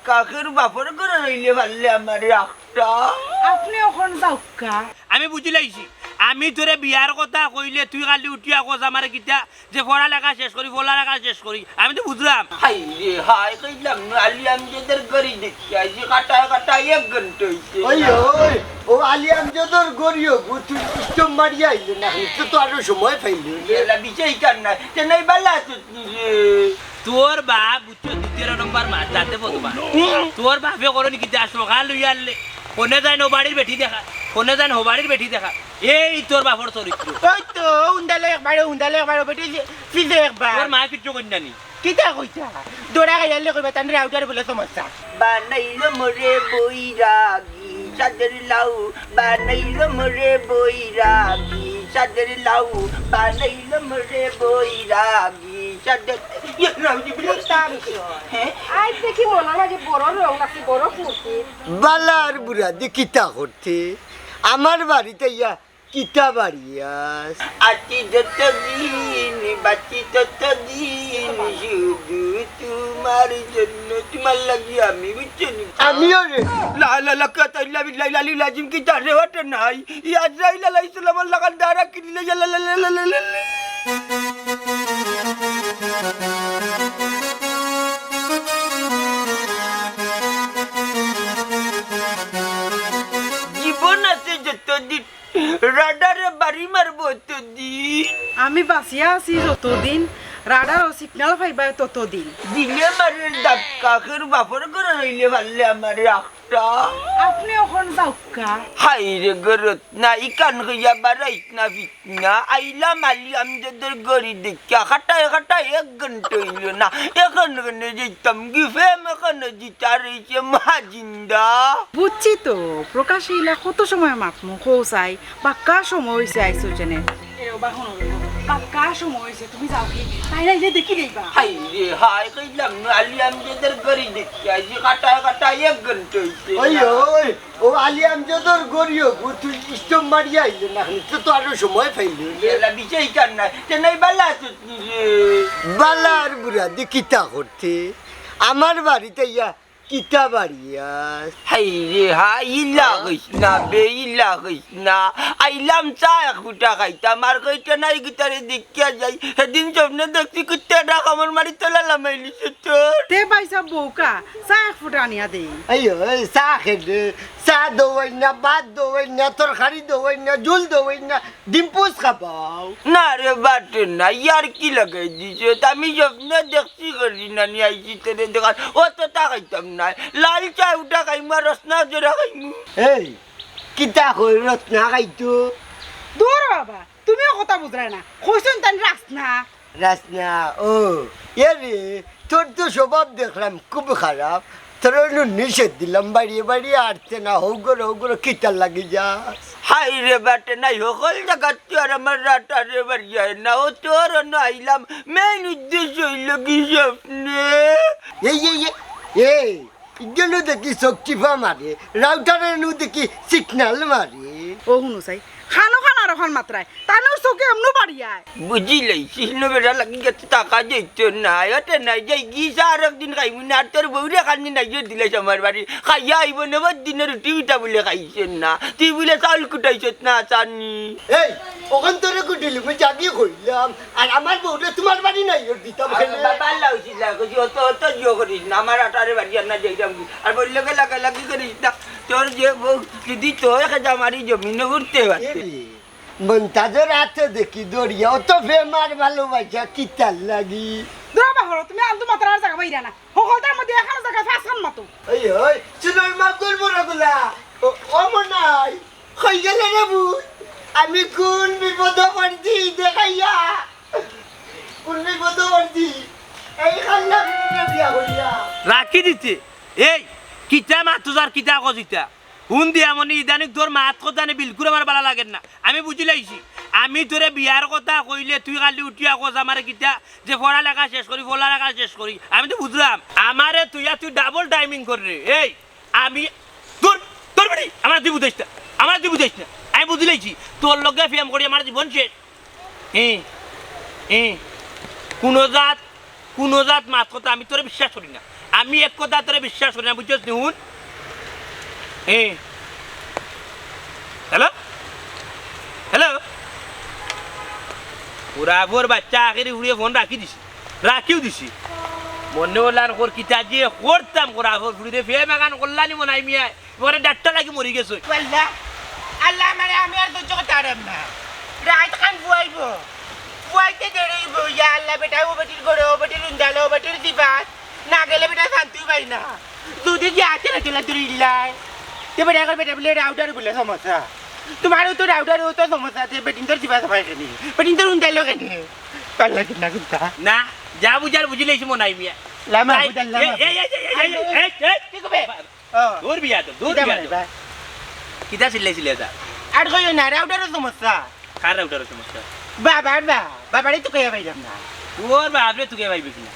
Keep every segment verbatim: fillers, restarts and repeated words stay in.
কাকের বাপর ঘরর অইলে পারলে আমারে রাখতা। আপনে অখন যাউক্কা। আমি বুঝিলাইছি, আমি তোরে বিয়ার কথা কইলে তুই খালি উঠিয়া কস আমারে কিতা, যে পড়ালেখা শেষ করি, পড়ালেখা শেষ করি। আমি তো বুঝলাম। হায় রে হায়, কইলাম না, আলী আমজাদর ঘড়ি দেখিয়া আইছি, কাটায় কাটায় এক ঘন্টা অইছে। ওই, ওই, ও আলী আমজাদর ঘড়ি অগু, তুই stop মারিয়া আইলে না, তো, তো আরো সময় পাইলি। এলা বিষয় কার না, তে নাই বালা আছস নি রে? তোর বাপ বুঝছো, দ্বিতীয় নম্বর মার, যাতে বদমাস। তোর বাপে করো নি কিতা, সকাল অইয়া আনলে, কোনে যায় নো বাড়ির বেটি দেখা, কোনে যায় হো বাড়ির বেটি দেখা। এই তোর বাপর চরিত্র। ওই তো, উন্দালে একবারে, উন্দালে একবারে, বেটি যে, ফিজে একবার। তোর মা কিচ্ছু কইন না নি? কিতা কইতা? দৌড়া খাইয়ালে কইবা, তান রাউটার বলে সমস্যা। বানাইলো মোরে বৈরাগী, চাঁদের লাউ, বানাইলো মোরে বৈরাগী, চাঁদের লাউ, বানাইলো মোরে বৈরাগী, চাঁদের, ইয়ে, নাউজুবিল্লাহ। হ্যাঁ? আইজ দেখি মনর মাঝে বড় রং লাগছে, বড় ফুর্তি। বালা আর বুড়া দি কিতা করতে? আমার বাড়িত আইয়া কিতা বাড়িয়াস? আছি যতদিন, বাঁচি ততদিন, শুধু তোমার জন্য, তোমার লাগি আমি, বুঝছো নি? আমিও রে। লা লা লা, কাতা ইল্লা বিল্লাহ, ইল্লা আলী আজিম, কিতা রে, ওটা নাই। ই আজরাইল আলাইহিস সালামর লাখান দাঁড়া কিনলে, ইয়া লা লা লা লা লা লা। জীবন আছে যতদিন, রাডারে বাড়ি মারবো ততদিন। আমি বাঁচিয়া আছি যতদিন, রাডারও সিগন্যাল পাইবা ততদিন। দিলে মারের ধাক্কা, কাকের বাপর ঘরর অইলে পারলে আমারে রাখতা। আপনে অখন যাউক্কা। হায় রে গো রত্না, ইখান কইয়া বাড়াইস না ফিতনা। আইলাম আলী আমজাদর ঘড়ি দেখিয়া, কাটায় কাটায় এক ঘন্টা অইলো না। এখন কেনে যাইতাম গি, প্রেম এখনো জিতা রইছে মা জিন্দা। বুঝছি তো, প্রকাশে ইলা কত সময় মাতমু, কও চাই, বাক্কা সময় অইছে আইছো যেনে। এ ও বা হুনো রে, বাক্কা সময় অইছে, তুমি যাও কি? তাই না, এই যে দেখি নেই বা। হায় রে হায়, কইলাম না, আলী আমজাদর ঘড়ি দেখিয়া আইছি, কাটায় কাটায় এক ঘন্টা অইছে। ওই, ওই, ও আলী আমজাদর ঘড়ি অগু, তুই stop মারিয়া আইলে না, তো, তো আরো সময় পাইলি। এলা বিষয় কার না, তে নাই বালা আছস নি রে? বালা আর বুড়া দি কিতা করতে? আমার বাড়িত আইয়া কিতা বাড়িয়াস? হায় রে হায়, ইলা কইস না বে, ইলা কইস না। আইলাম চা এক ফুটা খাইতাম, আর কইতে নাই গিতারে দেখিয়া যাই। সেদিন স্বপ্নে দেখছি কুত্তা ডাক আমার মারি তোলা লামাইলিছে তোর। তে ভাই সাব বউকা, চা এক ফুটা আনিয়া দেই। এই, এই, চা খেলে, চা দোয়াই না, ভাত দোয়াই না, তরকারি দোয়াই না, ঝুল দোয়াই না, ডিম পোচ খাবাও। না রে বাটে না, ইয়ার কি লাগাই দিছে? আমি স্বপ্নে দেখছি করি না, নি আইছি তোরে দেখার, অততা খাইতাম না। লাল চা উঠা খাইমু আর রসনা জোড়া খাইমু। এই, কিতা কই রসনা খাইতো? দূর বাবা, তুমিও কথা বুঝরায় না। কইছইন তান রাসনা। রাসনা, ও, এ রে, তোর তো স্বভাব দেখলাম খুব খারাপ। তোর অইলো নিষেধ দিলাম, বাড়িয়ে বাড়িয়ে আটতে না, হৌগর হৌগর কিতার লাগি যাস? হায় রে বাটে নাই, হকল জাগাত তো আর আমার রাটারে বাড়িয়ে না, ও তোর অনো আইলাম, মেইন উদ্দেশ্য অইলো কি স্বপ্নে? এই, এই, এই, এই, ইগেলো দেখি চোখ টিপা মারে, রাউটারে নু দেখি সিগনাল মারে। ও হুনো চাই, খানো খান আর অখান মাতরায়, তানুর চোখে এমনু বাড়িয়ায়। বুঝিলাই, চিহ্ন বেড়া লাগি গেছে, টাকা দিত না, এতে নাই যাই গি চা আর একদিন খাইমু না, আর তোর বউরে খানি নাই যে দিলে আমার বাড়ি, খাইয়া আইব নবদ দিনে রুটি পিঠা বুলে খাইছে না, তুই বুলে চাউল কুটাইছত না, চানি। এই, অখান তোরে কুটিলি, মুই জাগি কইলাম, আর আমার বউরে তোমার বাড়ি নাই ওর দিতাম আরে খেলে। বাবা, আল্লাহ উচিত লাগে, কইছি, অত, অত জিও করিস না, আমার আটারে বাড়ি আর না যাইতাম কি, আর বললে গেলা গেলা কি করিস না, তোর যে বউ যদি তোর খেতে আমার এই জমিনে উঠতে পারতে। এ রে, মন্তাজর হাতে দেখি দরিয়া, অত প্রেম আর ভালোবাসা কিতার লাগি? দূর বাবা, হলো তুমি আলতু মাতার আর জাগা বাইরা না। হকলতার মধ্যে এখানো জাগা পাঁচখান মাতো। ওই, ওই, চুলোর মাগুর বড় গুলা। ও, ও মনাই, কই গেলে রে বুই? আমি কোন বিপদে পড়ছি দেখাইয়া? কোন বিপদে পড়ছি? এই কাল্লা বিয়া করিয়া। রাখি দিতে। এই, কিতা মাতো যার কিতা কজিতা? হুন দিয়া মনি, ইদানিং তোর মাত কথা নি বিলকুল আমার বালা লাগের না। আমি বুঝিলাইছি, আমি তোরে বিয়ার কথা কইলে তুই খালি উঠিয়া কস আমারে কিতা যে পড়ালেখা শেষ করি, পড়ালেখা শেষ করি। আমি তো বুঝলাম, আমারে তুইয়া তুই ডাবল টাইমিং কর রে। এই, আমি, তোর, তোর বেটি, আমারে তুই বুঝাইস না, আমারে তুই বুঝাইস না। আমি বুঝিলাইছি, তোর লগে প্রেম করি আমার জীবন শেষ। ই, ই, কুনো জাত, কুনো জাত মাত কথা আমি তোরে বিশ্বাস করি না। আমি এক কথা তোরে বিশ্বাস করি না, বুঝছস নি? হুন। এ। হ্যালো? হ্যালো? পুরাপুর বাচ্চা আখেরি ফুড়িয়ে ফোন রাখি দিছি। রাখিও দিছি। মনে অইলো আর কর কিতা যে করতাম, পুরাপুর ফুড়িরে ফেম এখান করলানি মনাই মিয়া। পরে ডাক্তার লাগি মরি গেছে। আল্লাহ, আল্লাহ, আমারে, আমি আর সহ্য করতে পারলাম না। রাইত খান ফুয়াইবো, ফুয়াইতে দেরি অইবো। ইয়া আল্লাহ, বেটা ও বেটির ঘরে, ও বেটির উন্দালো, ও বেটির জিবাত, না গেলে বেটা শান্তিও পাই না। যদি যে আছে না চলে তুই ইল্লাই, তে বেটা এখন বেটা বলে রাউটার বলে সমস্যা। তোমারও তো রাউটার, ও তো সমস্যা আছে, বেটিন তোর জিবাত হয় কেন? বেটিন তোর উন্দালো কেন? পাল্লা কিনা কুন্তা? না, যা বুঝার বুঝিলে এসে মনাই মিয়া। লামা, তাই, বুঝার লামা। এই, এই, এই, এই, এই, এই, এই, এই, এই, কি করবে? ও। দূর বিয়া তো, দূর কিতা বিয়া মানে তো। বা? কিতা চিল্লাইছিলে এটা? আর কইও না, রাউটারও সমস্যা। কার রাউটারও সমস্যা? বাবার বা, বাবারে তো কইয়া পাইলাম না। তোর বাপরে তুকে পাইবে কিনা?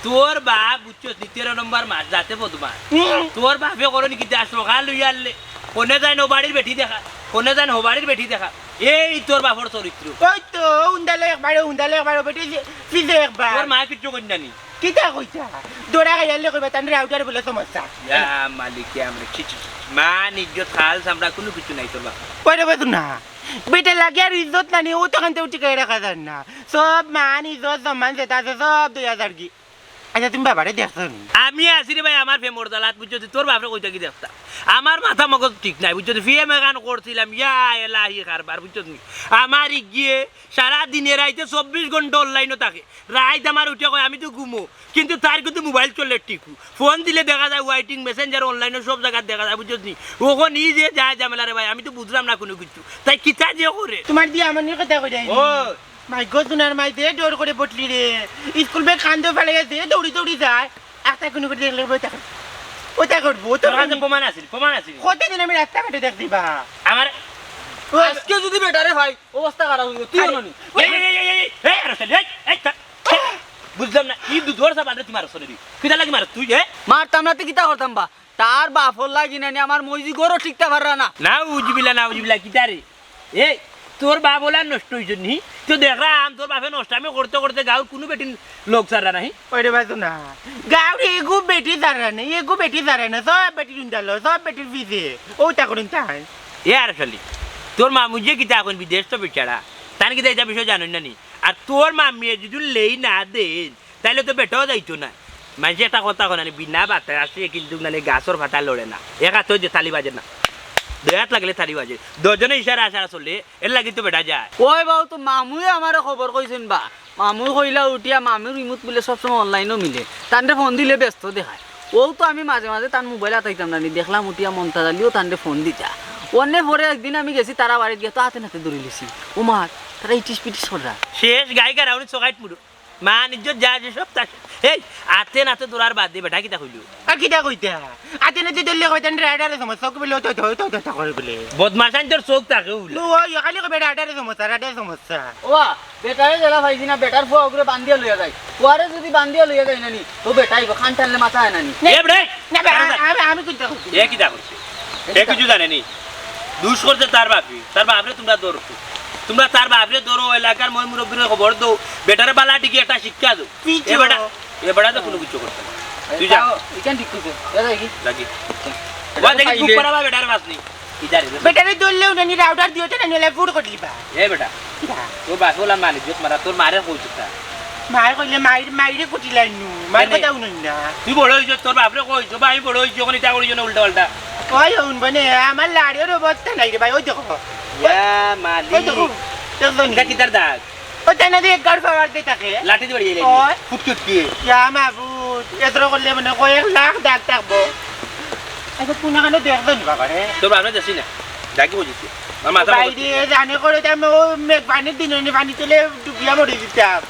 তোর বাপ বুঝছস নি, তেরো নম্বর মাস, যাতে বদমাস। হুম। তোর বাপে করো নি কিতা, সকাল হইয়া আনলে, কোনে যায় নো বাড়ির বেটি দেখা, কোনে যায় হো বাড়ির বেটি দেখা। এই তোর বাপর চরিত্র। ওই তো, উন্দালো একবার, উন্দালো একবার, ও বেটি ফিজে একবার। তোর মা কিচ্ছু কইন না নি? কিতা কইতা? দৌড়া খাইয়ালে কইবা, তান রাউটার বলে সমস্যা। ইয়া মালিক, ইয়া মালিক, ছি, ছি, ছি। মান, ইজ্জত, খাল, চামড়া, কুনু কিছু নাই তোর বাপ। ওই রে বাজু না। বেটা লাগে আর ইজ্জত না নি, ও তো খানতে উঠি গায়ে রাখা যায় না। সব মান, ইজ্জত, সম্মান যেটা আছে, সব দইয়া যার কি। আচ্ছা, তুমি বাবারে দেখছো নি? আমি আছি রে ভাই, আমার প্রেমর জ্বালাত, বুঝছো নি? তোর বাপরে কইতা কি দেখতা? আমার মাথা মগজ ঠিক নাই, বুঝছো নি? ফিএম এখান করছিলাম, ইয়া এলাহি কারবার, বুঝছো নি? আমার ইগিয়ে সারা দিনে রাইতে চব্বিশ ঘন্টা অনলাইনও থাকে। রাইত আমার উঠে কয়, "আমি তো ঘুমো", কিন্তু তার কিন্তু মোবাইল চলে টিকু। ফোন দিলে দেখা যায় ওয়েটিং, মেসেঞ্জার, অনলাইনে সব জায়গাত দেখা যায়, বুঝছস নি? অখন ই যে যায় ঝামেলা রে ভাই, আমি তো বুঝলাম না কুনু কিছু। তাই কিতা যে করে? তোমার দিয়া আমার নিয়ে কথা কই যায় নি? ও। মাই গো, দুনার মাই যে ডর করে বটলি রে। স্কুল ব্যাগ কান্দো ফেলে যে দৌড়ি দৌড়ি যায়। একটা কুনু করে দেখলে ওইটা করবো, ওইটা করবো, ওইটা তোর কাছে করবো। প্রমাণ আছে, প্রমাণ আছে। কতদিন আমি রাস্তাঘাটে দেখছি বা? আমার ও আজকে যদি বেটারে ভাই, অবস্থা খারাপ হইব, তুই আরে, অননি। এই, এই, এই, এই, এই, এই, আরে শালি, এই, এই, তা, বুঝলাম না, ই দুধর সাবানরে তুই মারছ রে? কিতা লাগি মারছ তুই, এ? মারতাম না, তুই কিতা করতাম বা? তার বাপর লাগি নানি আমার মইজি গরো টিকতা পাররা না। নাউজুবিল্লাহ, নাউজুবিল্লাহ, কিতা রে? এই, তোর বাপ ওলা নষ্ট হইছে নি? তো দেখরাম, তোর বাপে নষ্ট আমি করতে করতে গাঁওর কুনু বেটিন লোক ছাড়রা নাহি। ওই রে ভাই, তো না। গাঁওর এগু বেটি ছাড়রা নাই, এগু বেটি ছাড়রা না, সব বেটির উন্দালো, সব বেটির পিছে। ও তা করুন তাই। এ আরে শালি, তোর মামু যে কিতা এখন বিদেশ তো বেচারা, তান কিতা এটা বিষয় জানইন না নি? আর তোর মামিয়ে যদি লেই না দেন, তাইলে তো বেটাও যাইতো না। মানষে একটা কথা কয় না নি, বিনা বাতাসে কিন্তু মানে গাছর পাতা লড়ে না। এক হাতে যে তালি বাজে না, দুই হাত লাগলে তালি বাজে। দশজনে ইশারা আশারা চলে, এর লাগি তো বেটা যায়। ওই বাবু, তো মামুয়ে আমারে খবর কইছইন বা। মামু কইলা উঠিয়া মামুর ইমুত বুলে সবসময় অনলাইনও মিলে। তানরে ফোন দিলে ব্যস্ত দেখায়। ও তো আমি মাঝে মাঝে তান মোবাইল আতাইতাম না নি, দেখলাম উঠিয়া মন্তাজ আলীও তানরে ফোন দিতা। অনে পরে একদিন আমি গেছি তারা বাড়িত গিয়া তো হাতে নাতে ধরি লিছি। ও মা, তারা ইটিস পিটিস কররা। শেষ গায়িকার রাউন্ড চকাইট মুড়ো। মান ইজ্জত যা আছে সব তার। এই, আতে নাতে দৌড়ার বাদ দে, বেটা কিতা কইলো? আর কিতা কইতা? আতে নাতে দৌড়লে কইতা, "রাইডারে সমস্যা", কইবো, "তো, তো, তো, তো, তো," করে বলে। বদমাশাইন তোর চোখ থাকে উলে। ও, ওই খালি কইবে, "রাইডারে সমস্যা, রাইডারে সমস্যা।" ওয়া, বেটারে জেলা পাইছি না, বেটার ফুয়া ওগুরে বান্ধিয়া লইয়া যাই। ফুয়ারে যদি বান্ধিয়া লইয়া যাই না নি, তো বেটা আইবো, খান টানলে মাথা আয় না নি। এ বেটা, না, বে, দাঁড়া, দাঁড়া। আমি, আমি কিতা কইছি? এ কিতা করছে? এ কিছু জানে নি? দুষ করছে তার বাপে। তার বাপরে তোমরা ধরো। তোমরা তার বাপরে ধরো, এলাকার ময় মুরব্বীরে খবর দেও। বেটারে বালা ঠিকই একটা শিক্ষা দেও। কি এ বেটা, এ বেটা তো কুনু কিছু করছে না। তুই যা। তাও, ইখান ঠিক করছে। এ দেখি। যা কি? ওয়া দেখি, চুপ করা বা বেটারে মাছ নেই। ইদারে। বেটারে ধরলেও না নি, রাউটার দিও তো না, নিলে ফুড় করলি বা। এ বেটা, কিতা? তোর বাপে ওলা মানিজ্জত মারা, তোর মারে কইছে তা। মার কইলে মাইর, মাইরে কুটি লাইনু। মার কেনে? কথা হুনইন না। তুই বড় হইছ, তোর বাপরে কইছ, বা আমি বড় হইছি, অখন ইতা করিছ না উল্টা পাল্টা। ওই হুনবো নে, আমার লাড়ির অবস্থা নাই রে ভাই, ওই দেখো। ইয়া মালিক। ওই দেখো, দেখছো নি? ইটা কিতার দাগ? ও তাই না যে একবার পাওয়ার দিয়ে থাকে। লাঠি দিয়ে বাড়িয়ে ওই। ফুটকি উঠকি। ইয়া মাবুদ, এত করলে মানে কয়েক লাখ দাগ থাকবো। আচ্ছা, কোনখানে দেখছো নি বাবা রে? তোর বাপরে দেখছি না। ডাকি বুঝিস। আমার মাথা ভাই রে, জানে করে তো আমি ও মে-, পানির দিন হইনি, পানি তুলে ডুবিয়া মরে দিতাম।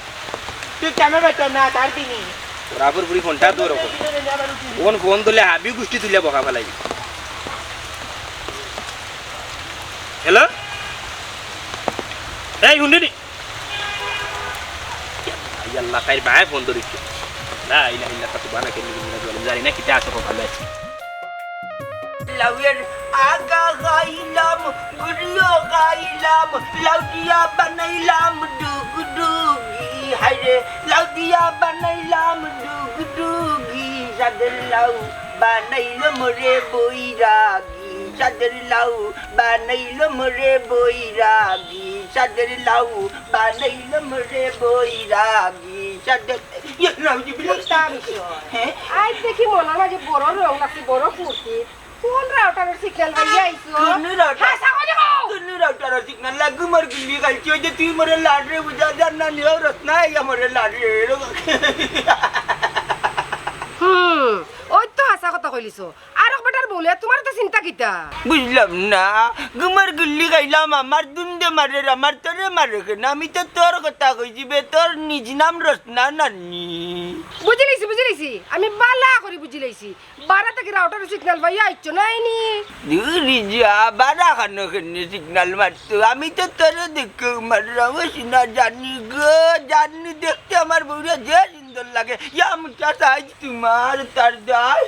তুই কেমন বেতন না, তার দিনই। তোর আবুর বুড়ি ফোনটা দূর রাখো। কোন ফোন তুলে হাবি গুষ্টি তুলে বকা ফেলাই। হ্যালো? এই, হুনলি নি? আই আল্লাহ, কাইর বায় ফোন ধরিছে। লা ইলাহা ইল্লাল্লাহ, সুবহানাকা ইন্নী কুনতু মিনাজ জালিমিন। জানি না কিতা আছে কপালে। লাউয়ের আগা গাইলাম, গুরিও গাইলাম, লাউ দিয়া বানাইলাম ডুগডুগি। হায়রে, লাউ দিয়া বানাইলাম ডুগডুগি। চাঁদের লাউ বানাইল মোরে বৈরাগী, চাঁদের লাউ বানাইল মোরে বৈরাগী, চাঁদের লাউ বানাইল মোরে বৈরাগী, চাঁদের ইয়ে, নাউজুবিল্লাহ। তার বিষয়। হ্যাঁ? আইজ দেখি মনর মাঝে বড় রং লাগছে, বড় ফুর্তি। কোন রাউটারর সিগন্যাল পাইয়া আইছো? কোন রাউটার? হাছা করি কও। কোন রাউটারর সিগন্যাল? লাগু মোর গুল্লি খাইছি, ওই যে তুই মোরে লাড়রে বুঝা যার না নিও রত্না, ইয়া মোরে লাড়রে। হুম, ওই তো হাছা কথা কইলিছো। আর এক বেটার বউলে, তুমার তো চিন্তা কিতা? বুঝলাম না, গুমর গুল্লি খাইলাম, আমার দুন্দে মারের, আমার তোরে মারে কেনে? আমি তো তোর কথা কইছি বে, তোর নিজ নাম রত্না নানি। বুঝিলাইছি, বুঝিলাইছি, আমি বালা করি বুঝিলাইছি। বারা থাকি রাউটারর সিগন্যাল পাইয়া আইছো নাইনি? দূর যা, বারা খানো কেনে সিগন্যাল মারতো? আমি তো তোরে দেখে মারলাম, ওই সিনা জানি গো, জানি দেখতে আমার বউরে যে সুন্দর লাগে। ইয়া মুটা সাইজ তুমার, তার দায়।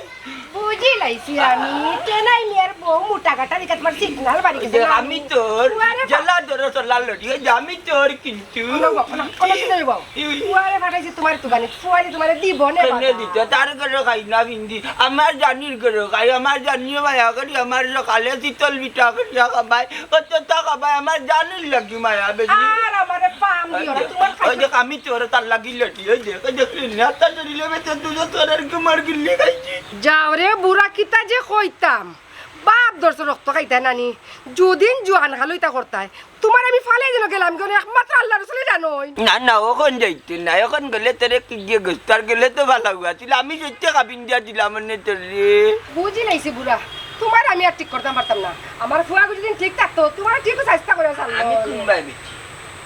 বুঝিলাইছি আমি, তেনাই মিয়ার বউ মুটা কাটা দিকে তুমার সিগন্যাল বাড়ি গেছে দেখ, না? আমি তোর জেলা ধরে চলা লড়ি, ওই যে আমি তোর কিন্তু কোনো, কোনো, কোনো কিছু নেই বাবু। ফুয়ারে পাঠাইছি তুমার দোকানে, ফুয়ারে তুমারে দিব নে কেনে বাবা। দিত? তার ঘরে খাই না বিন্দি, আমার জানির ঘরে খাই, আমার জানিয়ে মায়া করি, আমার সকালে শীতল পিঠা করিয়া খাবায়, অত তা খাবায়, আমার জানির লাগি মায়া বেশি। আর আমারে পাম দিও না, তুমার ওই দেখ, আমি তোর তার লাগি লটি, ওই দেখ, ওই দেখ, রে, নেতা ধরিলে বেতন তুই তোর আর কুমার গিল্লি খাইছি। যাও রে বুড়া, কিতা যে কইতাম, বাপ ধরছে রক্ত খাইতায় নানি, যুদিন জুয়ান হালইতা করতায়, তুমার আমি ফালাই দিল গেলাম, কেন একমাত্র আল্লাহ রসুলে জানইন। না, না, অখন যাইতে না, অখন গেলে তোরে কি গিয়ে গেছ, তার গেলে তো ভালা হুয়া ছিল, আমি সত্যি কাবিন দিয়া দিলাম মনে তোরে। বুঝিলাইছি বুড়া, তুমার আমি আর ঠিক করতাম পারতাম না। আমার ফুয়া যুদিন ঠিক থাকতো, তুমার ঠিক চেষ্টা করে চাললো। আমি কোন ভাই বেটি?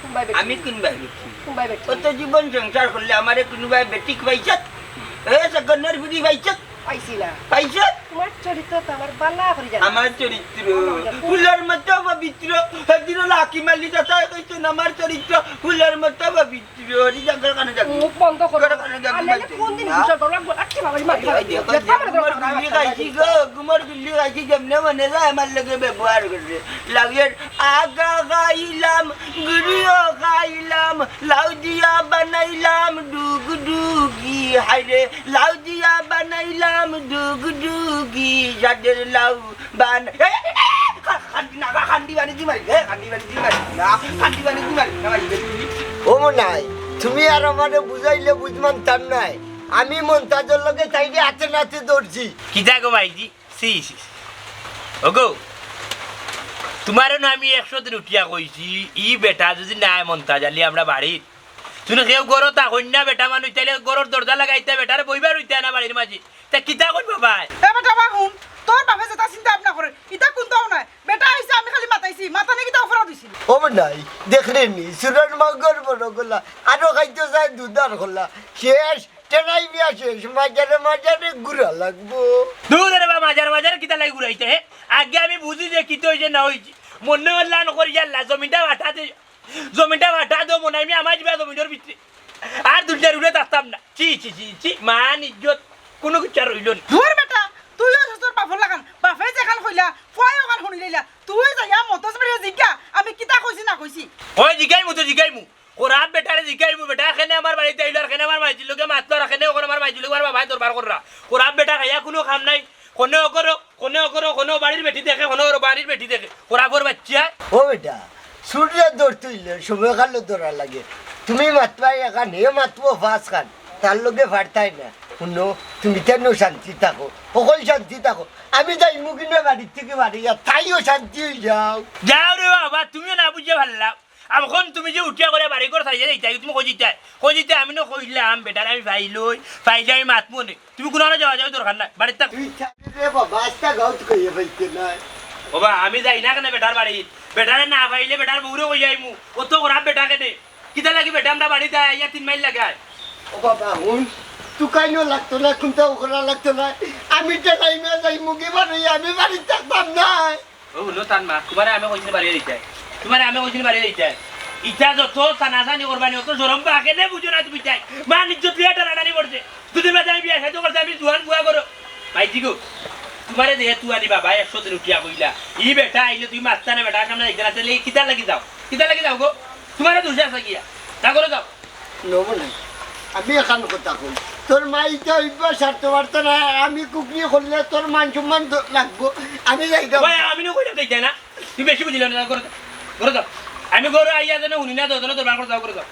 কোন ভাই বেটি? আমি কোন ভাই বেটি? কোন ভাই বেটি? অত জীবন সংসার করলে আমারে কোন ভাই বেটি পাইছত? এ, সগনের বিড়ি পাইছত? পাইছি না। পাইছত? তুমার চরিত্র তো আমার বালা করি জানা। আমার চরিত্র ফুলের মতো পবিত্র। সেদিন লাকি মালি চাচায় কইছেন, আমার চরিত্র ফুলের মতো পবিত্র। হরি জঙ্গল কানে যাবি? মুখ বন্ধ করো। করে কানে যাবি আর নাইলে বলছি। কোন দিন না। বুঝা গলা গলা কি বাবা মারি এই দেখো, যে গুমর গুল্লি খাইছি গো, গুমর গুল্লি খাইছি, যেমনে মনে যায় আমার লগে ব্যবহার করে। লাউয়ের আগা খাইলাম, গুড়িও খাইলাম, লাউ দিয়া বানাইলাম ডুগডুগি। হায় রে, লাউ দিয়া বানাইলাম ডুগডুগি, যাদের লাউ বান-, এ, এ, এ, এ, খা-, খান্দি না, খা-, খান্দি বানি দি মারি, এ, খান্দি বানি দি মারি না, খান্দি বানি দি মারি না, মারি দে তুই। ও মনাই, তুমি আর আমারে বুঝাইলে বুঝ মানতাম নায়। আমি মন্তাজর লগে তাইরে আতে নাতে ধরছি। কিতা গো ভাইজি? সি, সি, সি। ওগো, তুমারে না আমি একশো দিন উঠিয়া কইছি, ই বেটা যুদি নায় মন্তাজ আলী আমরা বাড়িত, তুমি কেউ ঘরো থাকইন না বেটা মানুষ, তাইলে ঘরর দরজা লাগাইতা বেটারে বইবার অইতা না বাড়ির মাঝে। তা কিতা করবো ভাই? এ বেটা, বা হুন, তোর বাপে যেটা চিন্তা ভাবনা করে, ইটা কুন্তাও নায়। বেটা আইছে, আমি খালি মাতাইছি, মাতানি কিতা অপরাধ অইছিল? ও নাই, দেখরে নি, সুরন মগর বড় গলা, আরো খাইতে চায় দুধার খোলা। শেষ, টেনাই বিয়া শেষ, মাজারে মাজারে ঘুরা লাগবো। দুধারে বা মাজারে মাজারে কিতা লাগি ঘুরাইতে, হে? আগে আমি বুঝি যে কিতা অইছে না অইছে। মনে অইলা না করি আল্লাহ, জমিনটা বাটা দে। জমিনটা বাটা দেও মনে হয়, আমি আমার যাইমু জমিনর ভিতরে। আর দুনিয়ার উপরে থাকতাম না। ছি, ছি, ছি, ছি, মান ইজ্জত কুনু কিচ্ছু আর রইলো না। ধুর বেটা, তুইও তোর বাপর লাখান, বাপে যেখান কইলা, ফুয়ায় ওখান হুনি লইলা। তুই যাইয়া মতজ বেটারে জিগা, আমি কিতা কইছি না কইছি। ওই জিগাইমু তো জিগাইমু। খরাপ বেটারে জিগাইমু, বেটা কেনে আমার বাড়িত আইলো, আর কেনে আমার মাইজির লগে মাতলো, আর কেনে ওখান আমার মাইজির লগে আমার বাবায় দরবার কররা। খরাপ বেটা খাইয়া কুনু কাম নাই। কোনে অগরো, কোনে অগরো, কোনে বাড়ির বেটি দেখে, কোনে ওর বাড়ির বেটি দেখে। খরাপর বাচ্চা। ও বেটা, সুররে ধরতে অইলে সময় কালো ধরা লাগে। তুমি মাতবায় এখান, হে মাতবো পাঁচ খান, তার লগে পারতায় না। হুনো, তুমি তেন শান্তি থাকো, হকল শান্তি থাকো। আমি যাইমু কিনা বাড়ির থাকি বাড়ি, আর তাইও শান্তি অই যাও। যাও রে বাবা, তুমিও না বুঝিয়া পারলাও। অখন তুমি যে উঠিয়া করিয়া বাড়ি ঘর ছাড়িয়া যাইতায়, তুমি কই যাইতায়? কই যাইতায়? আমি না কইলাম, বেটারে আমি পাইলই, পাইলে আমি মাতমু নে। তুমি কুনু আনা যাওয়া যাওয়া দরকার নাই, বাড়িত থাক। তুই থাক রে বাবা, আস্তা গাউত কইয়া পাইতে নাই। বাবা, আমি যাই না কেনে বেটার বাড়িত? বেটারে না পাইলে বেটার বউরে কই যাইমু? অত খরাপ বেটা কেনে? কিতা লাগি বেটা আমরা বাড়িত আয়, আইয়া তিন মাইল লাগায়? ও বাবা, হুন, তুকাইনও লাগতো না, কুন্তাও করা লাগতো না। আমি টেনাইমা যাইমু গি বাড়ি, আমি বাড়িত থাকতাম না। ও হুনো তান মা, তুমারে আমি কইছি বাড়ি যাইতায়। তুমারে আমি কইছি বাড়ি যাইতায়। ইতা যত টানাটানি করবানি, অত শরম পায় কেনে বুঝো না তুমি তাই? মান ইজ্জত লইয়া টানাটানি করছে। দুদিন বাদে আমি বিয়া শাদী করছি, আমি জুয়ান বুয়া করো। ভাইজি গো, তুমারে যেহেতু আনি বাবা একশো দিন উঠিয়া কইলা, ই বেটা আইলে তুমি মাততা না, বেটার সামনে যাইতা না, তাইলে কিতা লাগি যাও? কিতা লাগি যাও গো? তুমারে দুষে আছে গিয়া। তা করে যাও। নব নাই। আমি এখান কথা কই। তোর মা ইটা অভ্যাস ছাড়তো পারতো না। আমি কুকরি করলে তোর মান সম্মান দ-, লাগবো। আমি যাইতাম। ভাই, আমি না কইলাম যাইতে না। তুই বেশি বুঝিলে না, ঘরো যা। ঘরো যা। আমি ঘরো আইয়া যেন হুনি না, দোকানে তোর বার করে যাও, ঘরো যাও।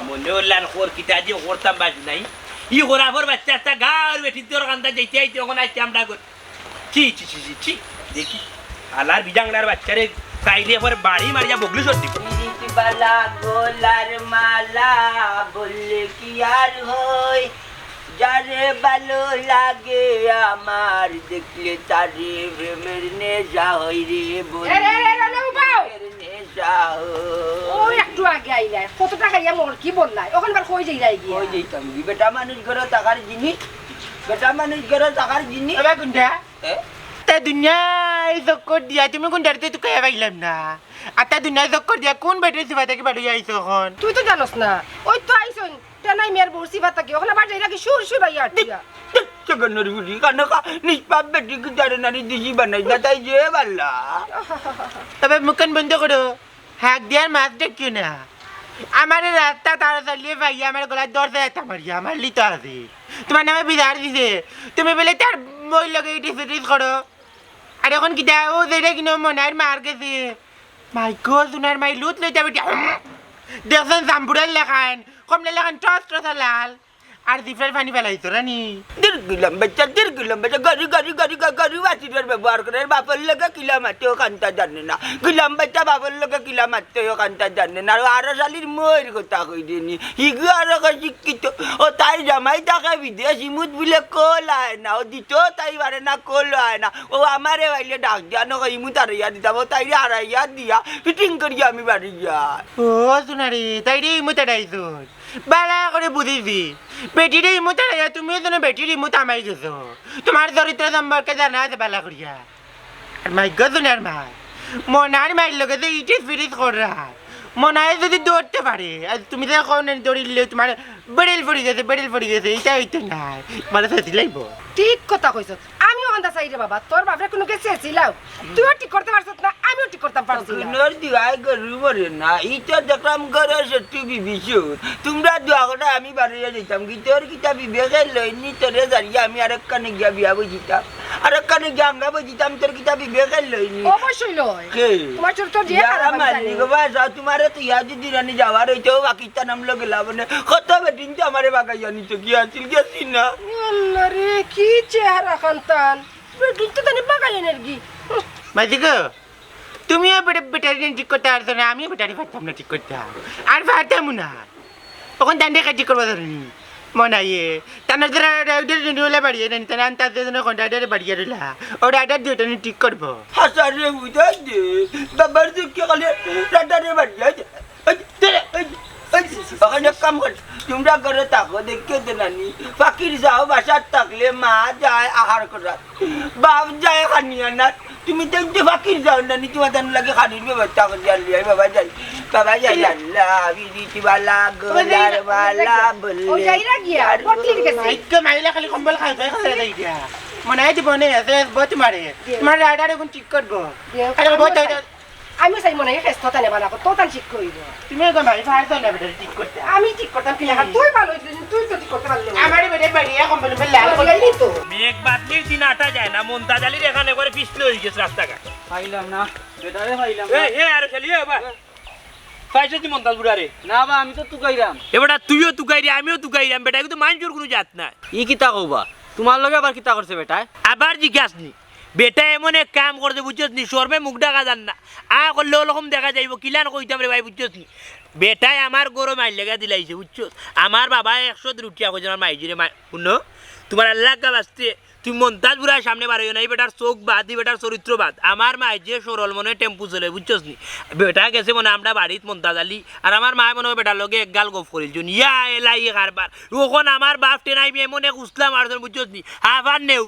মনে হইল আর খোর কিতা যে করতাম বাস নাই। ই খোরাফর বাচ্চা একটা গাঁর বেটির দর কান্দা যাইতে আইতে ওখানে আইতে আমরা কর। ছি, ছি, ছি, ছি, ছি। দেখি, আলার বিজাংলার বাচ্চারে চাইলে পরে বাড়ি মারিয়া বগলি সর দিব। পিরিত বালা গলার মালা বললে কি আর হয়? যারে ভালো লাগে আমার, দেখলে তারে প্রেমের নেশা হয় রে বন্ধু। এ রে, রে, রে, রে, উবাও। প্রেমের নেশা হয়। ও একটু আগে আইলায়, কত টাকা ইয়া মোর কি বললায়? ওখান বার কই যাইরায় গিয়া? কই যাইতাম কি? বেটা মানুষ ঘরো থাকার জিনিস, বেটা মানুষ ঘরো থাকার জিনিস। এবার কোনটা? এ? তে দুনিয়ায় চক্কর দিয়া তুমি কোনটারে তুকাইয়া পাইলাম না। আর তে দুনিয়ায় চক্কর দিয়া কোন বেটির সিফা থাকি বাড়ি আইছো এখন? তুই তো জানোস না, ওই তো আইছইন, টেনাই মিয়ার বউর সিফা থাকি, ওখান বার যাইরা কি সুর সুর আইয়া আটিয়া। সেখানোর বুড়ি কানো কা-, নিষ্পাপ বেটি কি জানে নানি দিশি বানাই না, তাই যে বালা। তবে মুখখান বন্ধ করো, হাক দিয়ার মাছ দেখিও না। আমারে রাস্তা তাড়া চালিয়ে পাইয়া আমার গলায় দরজা একটা মারিয়া, আমার লিতো আছে। তোমার নামে বিচার দিছে, তুমি বলে তার বউর লগে ইটিস পিটিস করো। আর এখন কিতা, ও যেটা কিনা মনাইর মার গেছে। মাই গো, সোনার মাই লুত লইতা বেটি। দেখছেন জাম্বুরার লাখান, কমলা লাখান টস টসা লাল। আর জিফরার পানি ফালাইতো রানি। দূর গুলাম বাচ্চা, দূর গুলাম বাচ্চা, গরু, গরু, গরু, গরু, গরু বাছুরের ব্যবহার করে, বাপর লগে কিলা মাতে ও কান্তা জানে না। গুলাম বাচ্চা বাপর লগে কিলা মাতে ও কান্তা জানে না। আর আরো শালির মইর কথা কই দেনি। হিগু আরো কই শিক্ষিত। ও তাই জামাই থাকে বিদেশ, ইমুত বুলে কল আয় না। ও দিত তাই পারে না, কল আয় না। ও আমারে বাইলে ডাক দিয়া, নকই ইমুত আড়াইয়া দিতাম। ও তাইরে আড়াইয়া দিয়া, ফিটিং করি আমি বাড়ি যাই। ও সোনারে, তাইরে ইমুত আড়াইছস। বালা করে বুঝিছি। বেটিরে ইমুত আড়াইয়া তুমিও যেন বেটির ইমুত আমাই গেছো। তোমার চরিত্র সম্পর্কে জানা আছে বালা করিয়া। আর মাই গো সোনার মাই, মনার মাইর লগে যে ইটিস পিটিস কররা, মনায় যদি ধরতে পারে, আর তুমি যে কও না ধরিলে তোমার বেড়েল পড়ি গেছে, বেড়েল পড়ি গেছে, ইটা অইতো নায়, তোমার ফাঁসি লাগবো। ঠিক কথা কইছস, আমিও অন্দাজ চাই রে বাবা, তোর বাপরে কোনো গেছে ছিলাও, তুইও ঠিক করতে পারছস না, আমিও ঠিক করতাম পারছি না। কুনোর দুয়ায় গরু মরে না, ইটা দেখলাম গরু সত্যি বিভীষণ। তোমরা দোয়া করে আমি বাড়িয়ে দিতাম, কি তোর কিতা বিবেকে লইনি, তোরে জারিয়া আমি আরেকখানে গিয়া বিয়া বুঝিতাম। আর ওখানে গিয়া আমরা বুঝিতাম তোর কিতা বিবেকে লইনি। অবশ্যই লয়। কে? তোমার চরিত্র যে ইয়া খারাপ আমি মালিক জানি। বাবা, যাও তোমারে তো ইয়া যদি রানি যাওয়ার হইতো, পাকিস্তান আমলো গেলা মানে। কত বেটিন তো আমারে বাগাইয়া নিতে গিয়া আছিল, গেছি না। আল্লাহ রে, কি চেহারা খানতান। বেটিন তো তানে বাগাইয়া নেরগি। মাঝি গো, তুমিও বেটা-, বেটারি ঠিক করতে পারছো না, আমিও বেটারি পারতাম না ঠিক করতে। আর পারতাম না। অখন দান্ডে কাটি করবো ধরনি। মনাইয়ে। তার জন্য রাইডার জন্য ওলা বাড়িয়ে নেন, তার আনতে আসতে জন্য কন্ট্রাক্টরে বাড়িয়ে রইলা। ও রাইডার দিয়ে ওটা ঠিক করবো। হাসারে উদয় দে। বাবার দুঃখে খালি রাইডারে বাড়িয়ে দে। এই, দে, এই, এই, ওখানে কাম কর। তোমরা ঘরে থাকো, দেখে দে নানি। পাখির যাও বাসার থাকলে মা যায় আহার করার। বাপ যায় খানি আনার। তুমি তো একটু পাখির যাও নানি, তোমার লাগে খানির ব্যবস্থা করে আনলি। বাবা যাই, বাবা যাই, আল্লাহ, বিরিতি বালা, গোলার বালা, বললে। ও যাইরা গিয়া, আর পটলির গেছে। আইজকে মাইলা খালি কম্বল খাই, খাই, খাই, খাই গিয়া। মনে হয় জীবনে আছে, বউ তোমারে। তোমার রাইডার এখন ঠিক করবো। আরে বউ, আমি চাই মনে হয় হেস্ত তানে বানাবো, তো তান ঠিক কইবো। তুমি এখন ভাই ফায়ার তো না বেটা ঠিক করতে। আমি ঠিক করতাম কি না? তুই ভালো হইছিস, তুই তো ঠিক করতে পারলি না। আমারে বেটা বাড়ি এখন বলে লাল করে দিলি তো। মেঘ বাদলির দিন আটা যায় না, মন্তাজ আলীর এখানে করে পিছলে হয়ে গেছে রাস্তাঘাট। পাইলাম না, বেটারে পাইলাম না। এ, এ, আরে শালি, এ, বা। পাইছস নি মন্তাজ বুড়ারে? না বা, আমি তো তুকাইরাম। এ বেটা, তুইও তুকাইরে, আমিও তুকাইরাম, বেটা, কিন্তু মানুষের কোনো জাত নাই। ই কিতা কও বা? তোমার লগে আবার কিতা করছে বেটায়? আবার জিজ্ঞাস নি। বেটা এমন এক কাম করছে, বুঝছস নি, শরমে মুখ ঢাকা যার না। আ করলে ওরকম দেখা যাইবো, কিলান কইতাম রে ভাই, বুঝছস নি? বেটায় আমার গরম আইল লেগা দিলাইছে, বুঝছস? আমার বাবা একশো রুটিয়া কইছে, আমার মাইজিরে, মা-, হুনো, তোমার আল্লাহ কা বাস্তে, তুমি মন্তাজ বুড়ার সামনে বারইও না, ই বেটার চোখ বাদ, ই বেটার চরিত্র বাদ। আমার মায়ে যে সরল মনে টেম্পু চলে, বুঝছস নি? বেটা গেছে মনে আমরা বাড়িত মন্তাজ আলী, আর আমার মায়ে মনে হয় বেটার লগে এক গাল গফ করিল, জুন, ইয়া এলাই কারবার। ওখন আমার বাপ টেনাই এমন এক উসলা মারছন, বুঝছস নি? হাফার নেও,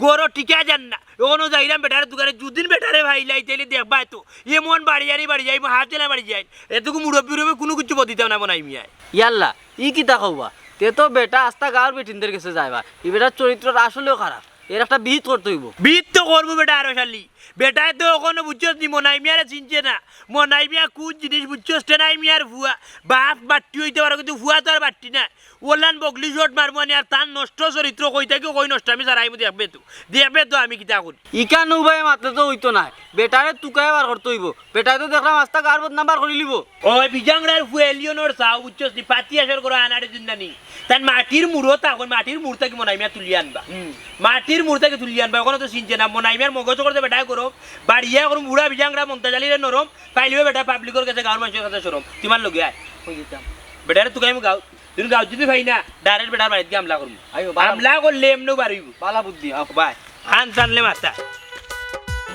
গরো টিকা যান না। ওখনো যাইরাম বেটারে দোকানে, দুদিন বেটারে ভাইলাই, তাইলে দেখবায় তো। এমন বাড়ি আনি বাড়ি যাইবো, হাত দিলে বাড়ি যাই। এটুকু মুরব্বী রবে কোনো কিছু বদিতাম না বনাই মিয়ায়। ইয়াল্লা, ই কিতা কও বা? তে তো বেটা আস্তা গাঁওর বেটিনদের গেছে যায় বা। ই বেটার চরিত্র আসলেও খারাপ। এর একটা বিহিত করতে অইবো। বিহিত তো করমু বেটা আরো শালি। বেটায় তো অখনো বুঝছস নি, মনাই মিয়ারে চিনছে না। মনাই মিয়া কুন জিনিস বুঝছস? টেনাই মিয়ার ফুয়া। বাপ বাট্টি অইতে পারে, কিন্তু ফুয়া তো আর বাট্টি নায়। অলান বগলি shot মারমু আনি, আর তার নষ্ট চরিত্র কই থাকি কই নষ্ট আমি সারাইমু, দেখবে তো। দেখবে তো আমি কিতা করি। ইখান উবায় মাতলে তো অইতো নায়, বেটারে তুকাইয়া বার করতে অইবো। বেটায় তো দেখরাম আস্তা গাঁওর বদনাম বার করিলিবো। ওই বিজাংরার ফুয়া এলিয়নর চাও বুঝছস নি, পাতি আসর করো আনারে জিন্দানি। তান মাটির মুড়ো থাকইন, মাটির মুড় থাকি মনাই মিয়া তুলিয়া আনবা। হুম। মাটির মুড় থাকি তুলিয়া আনবা, অখনো তো চিনছে না। মনাই মিয়ার মগজ করতে বেটায় গরম, বাড়িয়া গরম, বুড়া বিজাংরা মন্তাজ আলীরে নরম, পাইলেও বেটা পাবলিকর গেছে, গাঁওর মানষর গেছে শরম। তুমার লগে আয়। কই দিতাম? বেটারে তুকাইমু গাঁও। তুমি গাঁও যদি পাই না, direct বেটার বাড়িত গিয়া হামলা করমু। আইও, বালা হামলা করলে এমনেও বারইবো। বালা বুদ্ধি, আও। বাই। হান জানলে মাথা।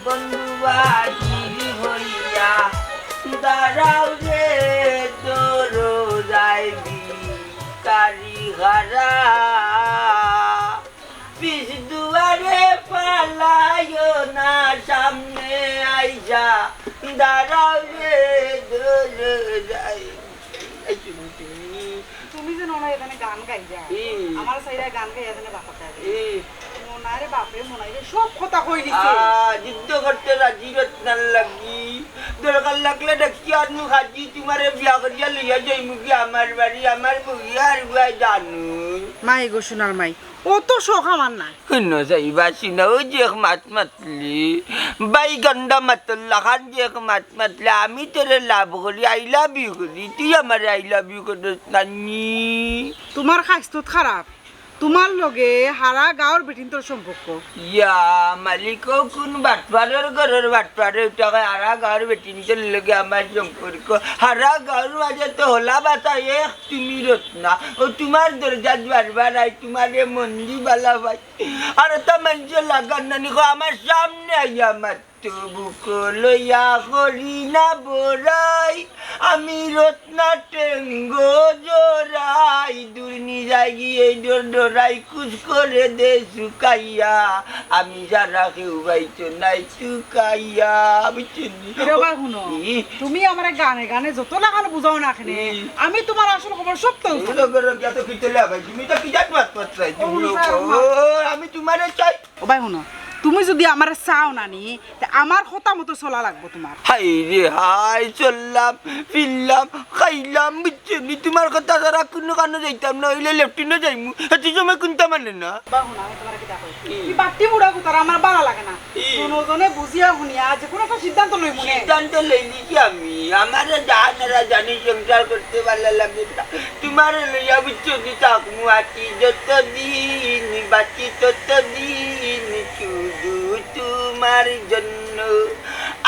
বন্ধু বাহির হইয়া দাঁড়াও রে দরজায় ভিখারি হারা। পিছ দুয়ারে পালাইও না, সামনে আইসা দাঁড়াও রে দরজায়। তুমি যে নয় এখানে গান গাইবা, হুম। আমার সাইডে গান গাইয়া এখানে বাপা গাইবে। হুম। মনারে বাপরে, মনারে সব কথা কই দিছে। আ, যুদ্ধ করতে রাজি রত্নার লাগি। দরকার লাগলে ডাকিয়া আনমু খাজি, তুমারে বিয়া করিয়া লইয়া যাইমু কি আমার বাড়ি, আমার বউয়ে আর বুয়া জানু। মাই গো, সোনার মাই, অত শখ আমার নাই। হুনো যাইবা শুনো, ওই যে এক মাত মাতলি, বাই গান্ডা মাতল্লা খান যে এক মাত মাতলি, আমি তোরে love করি, I love you করি, তুই আমারে I love you করস না নি? তুমার খাইস্তত খারাপ, তুমার লগে হারা গাঁওর বেটিন্তর সম্পর্ক। ইয়া, মালিক, ও কুন বাটপারর ঘরর বাটপারে উঠা কয়, হারা গাঁওর বেটিন্তর লগে আমার সম্পর্ক। হারা গাঁওর মাঝে তো হলা বাতা এক তুমি রত্না। ও তুমার দরজাত বারবার আই, তুমারে মন্দি বালা পাই। আর তা মানষে লাগার নানি কয়, আমার সামনে আইয়া মাত। তবু কলইয়া করি না বড়াই, আমি রত্না টেঙ্গো জোড়াই, দূর নি যাই গিয়ে ডর ডরাই, কুচ করে দে শুকাইয়া, আমি যারা কেউ বাইতো নাই চুকাইয়া, বুঝছেন নি? এ বাবা, হুনো, ই। তুমি আমারে গানে গানে যত লাগানো বুঝাও না কেনে, ই। আমি তুমার আসল খবর সব তো। এগুলো করে গিয়া তো কি চলে আবার? তুমি তো কি জাত মাত মাত চাই? ও, তুমি হুনো, লোক, হুনো, ও, আমি তুমারে চাই। ও ভাই, হুনো, তুমি যদি আমারে চাও না নি, তে আমার কথা মতো চলা লাগবো তুমার। হায় রে হায়, চললাম, ফিরলাম, খাইলাম, বুঝছো নি? তুমার কথা ছাড়া কুনু কানো যাইতাম না, অইলে লেফটিনো যাইমু। এত সময় কুনতা মানে না। বা হুনো, আমি তুমারে কিতা কই? ই। ই বাট্টি বুড়া কুতারা আমার বালা লাগে না। ই। দুনোজনে বুঝিয়া হুনিয়া যে কুনু একটা সিদ্ধান্ত লইমু নে। সিদ্ধান্ত লইলি কি আমি? আমারে জানারা জানি সংসার করতে বালা লাগে না। তুমারে লইয়া বুঝছো নি থাকমু আছি যতদিন বাঁচি ততদিন শুধু তুমার জন্য।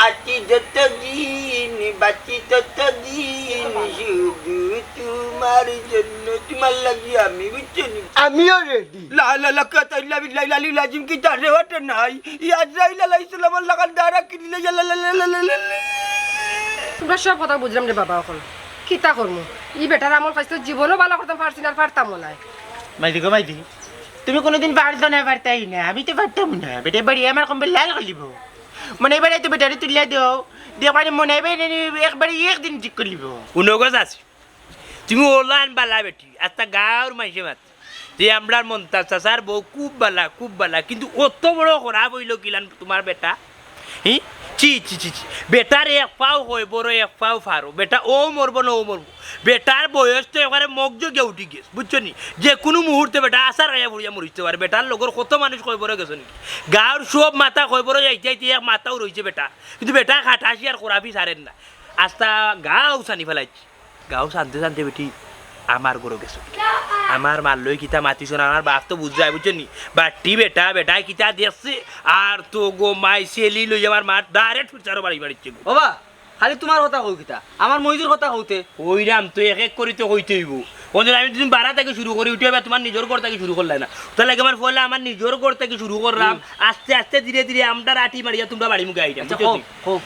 আছি যতদিন বাঁচি ততদিন শুধু তুমার জন্য। তুমার লাগি আমি, বুঝছো নি? আমিও রেডি। লা লা লা কাতা ইল্লা বিল্লাহ ইলালি লাজিম কি তারে ওঠে নাই। ই আজরাইল আলাইহিস সালামর লাগান দ্বারা কি দিলে লা লা লা লা লা লা। তুমরা সব কথা বুঝলাম রে বাবা, অখন কিতা করমু? ই বেটার আমল খাইস্তো জীবনও বালা করতাম পারছি না, আর পারতামও নায়। মাইদি গো মাইদি, তুমি কুনুদিন পারছো না, পারতায় না, আমি তো পারতাম না। বেটা বাড়ি আমার কম্বল লাল করিলিবো। মনে বাড়ি তো বেটারে তুলিয়া দেও, দিয়ে একবারে মনে বাড়ি একবারে একদিন ঠিক করিলিবো। উনগজ আছে, তুমি ওলান বালা বেটি, আস্তা গাঁওর মানষে মাত। যে আমরার মন্তাজ চাচার বউ খুব বালা, খুব বালা, কিন্তু অত বড় খারাপ অইলো কিলান তুমার বেটা? হি? ছি, ছি, ছি, ছি। বেটার এক পাও কয়বরো, এক পাও ফারো। বেটা অউ মরবো না অউ মরবো। বেটার বয়স তো একবারে মগজ গিয়া উঠি গেছে, বুঝছো নি? যে কুনু মুহূর্তে বেটা আছাড় খাইয়া পড়িয়া মরিতে পারে। বেটার লগর কত মানুষ কয়বরো গেছে নি? গাঁওর সব মাথা কয়বরো যাইতে যাইতে এক মাথাও রইছে বেটা। কিন্তু বেটা খাটাসি আর খরাপি ছাড়ের না। আস্তা গাঁও ছানি ফালাইছে। গাঁও ছানতে ছানতে বেটি আমার ঘরো গেছে। আমার মার লই কিতা মাতিছো না, আমার বাপ তো বুঝায়, বুঝছো নি? বাট্টি বেটা, বেটায় কিতা দেখছে, আর তো গো মাই সেলি লই আমার মার direct ফিরচারো বাড়ি বাড়িচ্ছে গো। বাবা, খালি তুমার কথা কও কিতা? আমার মইজুর কথা কওতে। কইরাম তো এক এক করি তো কইতে অইবো। অন্তত আমি দুদিন বারা থাকি শুরু করি, উঠি আবার তুমার নিজর ঘর থাকি শুরু করলায় না। তার লাগি আমার পয়লা আমার নিজর ঘর থাকি শুরু করলাম, হুম। আস্তে আস্তে ধীরে ধীরে আমরার আটি মারিয়া তুমরার বাড়ি মুখে আইরাম, আচ্ছা, বুঝছো কও, নি? কও।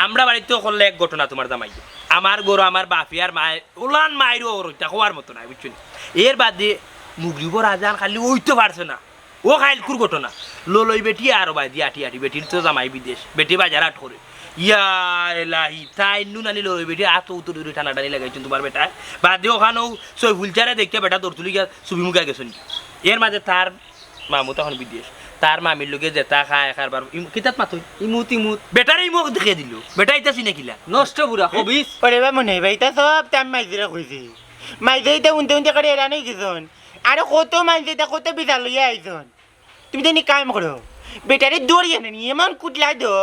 আমরার বাড়িত তো করলে এক ঘটনা তুমার জামাই। আমার ঘরো আমার বাপে আর মায়ে ওলান মাইরও অইতা কওয়ার মতো নায়, বুঝছো নি? এর বাদে মুগরিবর আজান খালি অইতো পারছে না। ও খাইলকুর ঘটনা। ললই বেটি আর বায়দি আটি আটি, বেটির তো জামাই বিদেশ, বেটি বাজার হাট করে। ইয়া এলাহি, তাইন নু নানি ললই বেটি আত উত্তর দূরে টানাটানি লাগাইছইন তুমার বেটায়। বাদে অখানউ সইফুল চাচারে দেখিয়া বেটা দৌড় তুলি গিয়া ছবি মুখা গেছইন। এর মাঝে তার মামু তখন বিদেশ। তার মামির লগে যেতা খায় কারবার, ইম-, কিতাত মাতই? ইমুত, ইমুত। বেটারে ইমুত দেখাই দিল। বেটা ইতা চিনে কিলা? নষ্ট বুড়া, খবিস। ওরে বা মনে ভাই, ইতা সব তার মাইজরে কইছি। মাইজে ইতা উনতে উনতে করে এরা নেই কিজন। আরে কত মাইজে ইতা কত বিচার লইয়া আইজন। তুমি তো নি কাম করো। বেটারে দৌড়িয়ে নেনি, এমন কুটলা দো,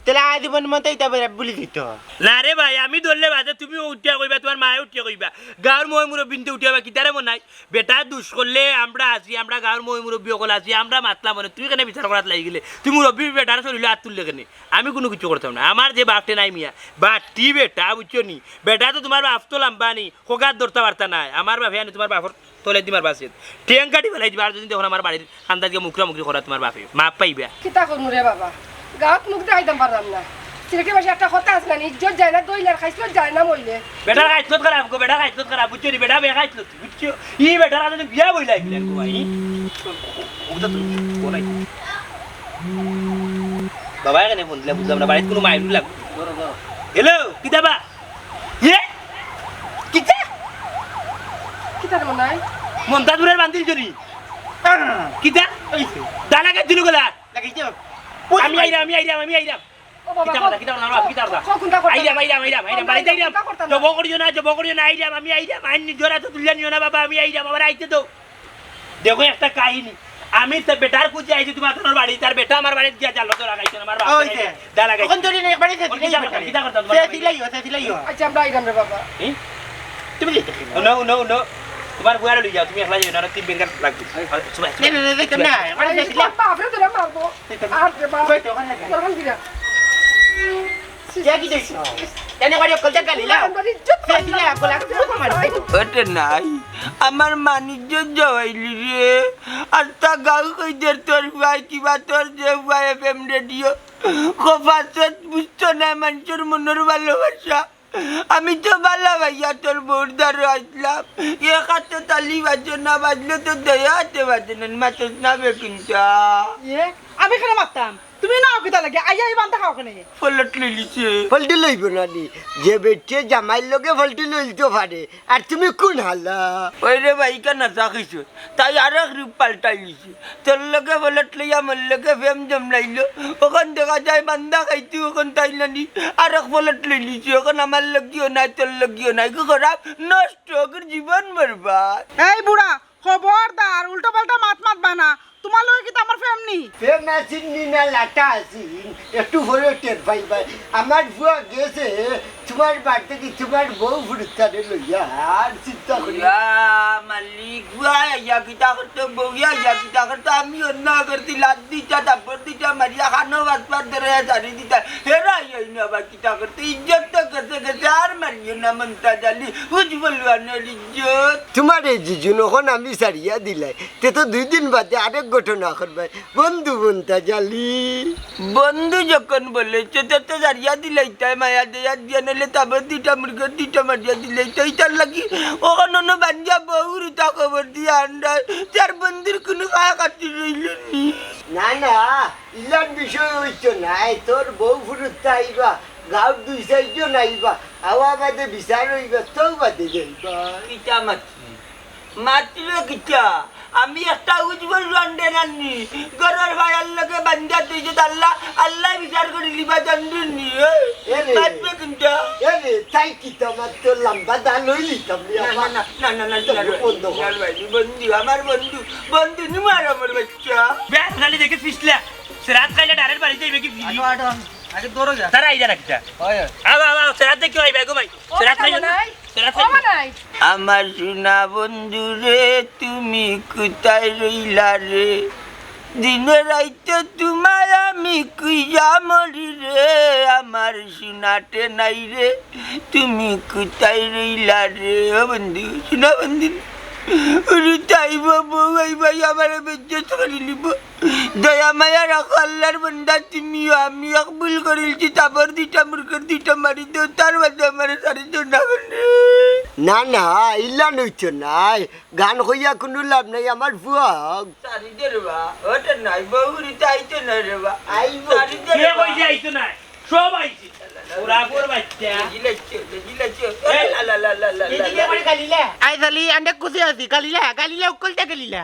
তাহলে আজীবন মতো ইতা বেটা ভুলি দিত। না রে ভাই, আমি ধরলে বাদে তুমি উঠিয়া কইবা, তোমার মায়ে উঠিয়া কইবা। গাঁওর ময় মুরব্বিন্তে উঠিয়া বা কিতারে মনাই? বেটা দুষ করলে আমরা আছি, আমরা গাঁওর ময় মুরব্বি অকল আছি, আমরা মাতলাম অনে, তুমি কেনে বিচার করাত লাগি গেলে? তুমি মুরব্বি বেটার শরীরে আত তুললে কেনে? আমি কুনু কিচ্ছু করতাম না। আমার যে বাপটে নাই মিয়া, বাট্টি বেটা, বুঝছো নি? বেটা তো তোমার বাপ তো লাম্বা নি, খোকাত ধরতা পারতা নাই। আমার বাপে আনি তোমার বাপর তলে দিমার বাসে। ঠেং কাটি ফেলাই দিবা, আর যদি দেখো আমার বাড়ির আন্দাজকে মুখরা মুখরি করা তোমার বাপে, মাপ পাইবা। কিতা করমু রে বাবা? গাঁওত মুখ দেখাইতাম পারলাম না। সিলেটি ভাষায় একটা কথা আছে না, ইজ্জত যায় না দইলে, আর খাইছলত যায় না মইলে। বেটার খাইছলত খারাপ গো, বেটার খাইছলত খারাপ, বুঝছো নি? বেটা বে খাইছলত, বুঝছো? ই বেটার আগে বিয়া বইলাই দিলেন গো ভাই। ওটা তো কোনাই। বাবা এখানে ফোন দিলে বুঝলাম না, বাড়িতে কোনো মাইলু লাগবে। হ্যালো, কিতা বা? ইয়ে? কিতা? কিতা রে মনাই? মন্তাজুরের বান্দিল চুরি। কিতা? দালাকে দিলু গলা। লাগাইছে। আমি আইরাম, আমি আইরাম, আমি আইরাম। ও বাবা, কিতা কথা, কিতা কথা, কিতা কথা? আইরাম, আইরাম, আইরাম, আইরাম, বাড়িতে আইরাম। জব করিও না, জব করিও না, আইরাম, আমি আইরাম, আইন জোড়া তো তুলিয়া নিও না বাবা, আমি আইরাম, আমার আইতে তো। দেখো একটা কাহিনী, আমি তো বেটার খুঁজে আইছি তোমার তোর বাড়ি, তার বেটা আমার বাড়িত গিয়া জালো তো লাগাইছে, আমার বাপ ওই যে। দা লাগাইছে। তখন ধরে নে, একবারে সে দিলাই, কিতা করতাম, কিতা করতাম, তোমার সে বাড়ি? দিলাই, সে দিলাই। আচ্ছা, আমরা আইরাম রে বাবা। হুম? তুমি যাইতে কি? উনো, উনো, উনো। তোমার বুয়ারে লই যাও, তুমি একলা যাইও না, তিন বেঙ্গার লাগবে। না, না, না, যাইতাম না, একবারে সে দিলাই। বাপরে তোরা মারবো। আর রে বাবা। কই তো, ওখানে যাই। তোর হাল দিরা। ওটে নাই, আমার মানিজ্য জবাইলি রে। আর তা গাউ কইদের তোর ভাই কিবা তোর যে ভাই এফ এম রেডিও। খোফাসত বুঝতো না মানষর মনর ভালোবাসা। আমি তো ভালা ভাইয়া তোর বউর দ্বারো আইছলাম। এক হাতে তালি বাজে না, বাজলে তো দয়া হাতে বাজে না, মাতস না বেকিনটা। ইয়ে, আমি কেনে মাততাম? তুমি না কিতা লাগে, আইয়া এই বান্দা খাও কেনে? ফলট লইলিছে। ফলটি লইব না নি? যে বেটিয়ে জামাইর লগে ফলটি লইলতো পারে, আর তুমি কোন হালা? ওই রে ভাই, ইখান না চাখিছো, তাই আরেক রূপ পাল্টাই লিছে। তোর লগে ফলট লইয়া মোর লগে প্রেম জমলাইলো, অখন দেখা যায় বান্দা খাইতে অখন তাই নানি আরেক ফলট লইলিছে। অখন আমার লগিও নাই, তোর লগিও নাই, কি খারাপ নষ্ট, অখন জীবন বরবাদ। এই বুড়া, খবরদার, উল্টা পাল্টা মাত মাতবা না। তোমার লগে কিতা আমার প্রেম নি? প্রেম আছিল নি না লাটা আছিল, একটু পরে টের পাইবা। আমার ফুয়া গেছে তোমার বাড়িত কি তোমার বউ ফুরুতারে লইয়া, আর চিন্তা করি। ইয়া মালিক, ফুয়া ইয়া কিতা করতো, বউ ইয়া কিতা করতো, আমি অন্যায় করছি, লাত দিতা, থাপ্পড় দিতা, মারিয়া খানো বাসপাত ধরে ছাড়ি দিতা, হেরা ইয়া ইনো আবার কিতা করতো, ইজ্জত তো গেছে গেছে, আর মারিও না মন্তাজ আলী, বুঝ বলুয়ানের ইজ্জত। তোমার এই জিজুন অখন আমি ছাড়িয়া দিলাই, তে তো দুই দিন বাদে আরেক ঘটনা করবায়। বন্ধু মন্তাজ আলী। বন্ধু যখন বলেছে, তে তো ছাড়িয়া দিলাইতায়, মায়া দয়া দিয়া, নাইলে তাবর দুইটা মুরগর দুইটা মারিয়া দিলাইতায়। ইতার লাগি অখন অনো বান্দিয়া বউর ইতা খবর দিয়া আনরায়, তার বন্ধুর কুনু খায় খাতির রইল নি। না, না, ইলান বিষয় অইতো নায়, তোর বউ ফুরুতা আইবা, গাঁওর দুই চাইরজন আইবা, আওয়া বাদে বিচার অইবা, তউ বাদে যাইবা। কিতা মাতছি? মাতলে কিতা? আমি একটা উজবুল রন্ডে নানি। ঘরর ভাইয়ার লগে বান্দা তুই যে আল্লাহ, আল্লাহ বিচার করি লিবা জানবি নি, এ? এ রে। মাতবে কিনটা? এ রে, তাই কিতা মাততো লম্বা দান অইলি তামলি না, না, আমার। না, না, না, না, তবে না, বন্ধ কর। না, ভাই, বন্ধু, আমার বন্ধু, বন্ধু, নি মার আমার বাচ্চা। বেশ, খালি দেখে ফিসলে। সে রাত খাইলে ডাইরেক্ট বাড়িতে আইবে কি ফিরি? আটো, আটো, আগে দৌড়ো যা। তারা আইরা না কিতা? হয়, হয়। আও, আও, আও, সে রাত দেখে আইবে গো ভাই। ও সে রাত খাইলে না। নাই। আমার সোনা বন্ধু রে, তুমি কোথায় রইলা রে? দিনে রাইতে তোমায় আমি খুইজা মরি রে, আমার সোনাটে নাই রে, তুমি কোথায় রইলা রে? ও বন্ধু, সোনা বন্ধু, উরুতাইব বউ আইবাই আমারে বেজ্জত করি নিব। দয়া মায়া রাখো আল্লাহর বান্দা তুমিও, আমি এক ভুল করিলছি, তাবর দুইটা মুরগর দুইটা মারি দেও, তার বাদে আমারে ছাড়ি দেও না বন্ধু। না, না, ইলা নইতো নায়, গান কইয়া কুনু লাভ নাই, আমার ফুয়া। ছাড়ি দে রে বা, ওটা নাই, বউরি তো আইতো না রে বা। আইবো। ছাড়ি দে রে বা। কে কইছে আইতো না? সব আইছে। ওরা বড় বাচ্চা। লেজি লাগছে, লেজি লাগছে। এই, লা, লা, লা। এদিকে আমার কালিলা। আই শালি, আন্ডা কুসি আছি, কালিলা, কালিলা, উকলটা কালিলা।